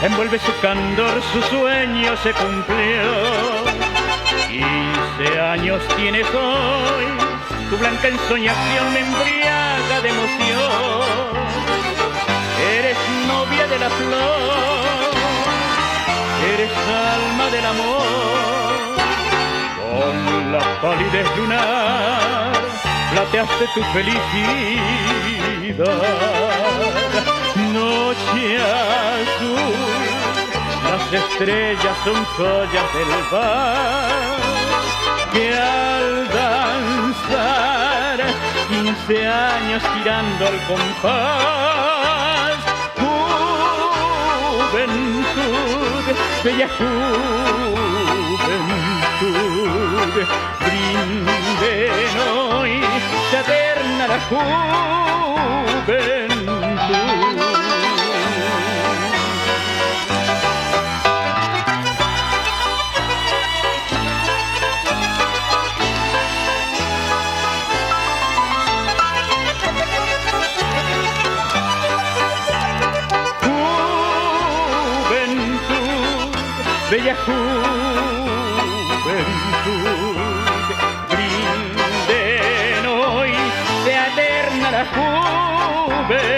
Envuelve su candor, su sueño se cumplió. 15 años tienes hoy, tu blanca ensoñación me embriaga de emoción. Eres novia de la flor, eres alma del amor. Con la palidez lunar plateaste tu felicidad. Noche azul, las estrellas son joyas del bar que al danzar 15 años girando al compás. Juventud, bella juventud, brinden hoy, se eterna la juventud. Juventud, bella juventud, brinden hoy, sea eterna la juventud.